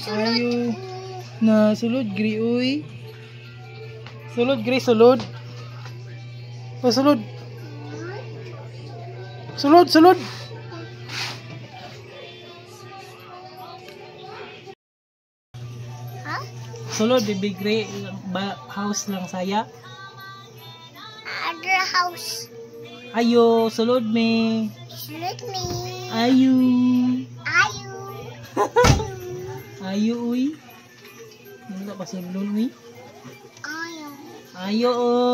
Ayo. Na sulod gri uy. Sulod gri sulod. Oh, sulod. Sulod, sulod. Ha? Sulod baby gri ba, house lang saya. Other house. Ayo, sulod me. Sulod me. Ayo. Ayo. Ayo uy. Hindi pa sulod uy. Ayo. Ayo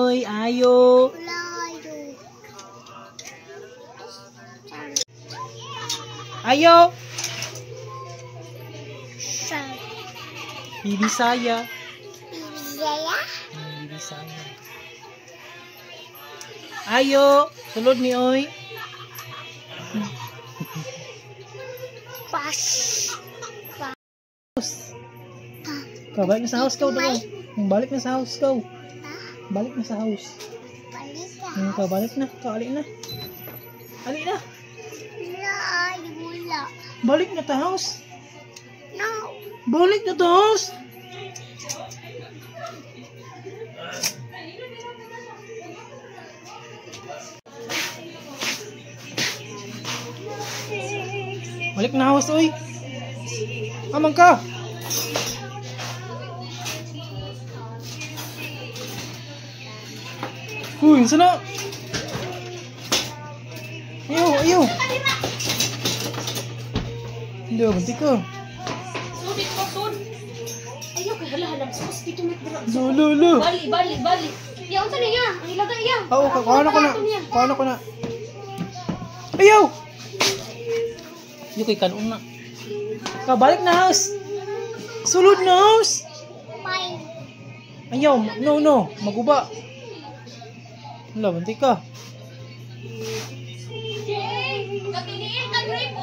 uy, ayo. Layo. Ayo. Sorry. Bibi saya. Bisaya. Bibi saya. Ayo, sulod mi oy. Pas. Ka, balik na sa house ka daw. Balik na sa house ka. Balik na sa house. Balik ka. Ka, balik na. Ka, ali na. Ali na. Wala, wala. Balik na ta house. No. Balik na ta house. Balik na house, oy. Amang ka. Uy, unsa na? Ayo, ayo. Hindi, bunti ka. Sudit ko, sud. Ayaw, kay hala halam sus. Dito may dra. Lo, lo, lo. Bali, bali, bali. Ya, unsa niya? Ang ilagay iya. Oo, kuha ko na. Kuha ko na. Ayaw! Yung kay kanon na. Ka, balik na house. Sulod na house. Bye. Ayaw, no, no. Maguba. Wala, bunti ka. Jay, katiniin ka, Gray.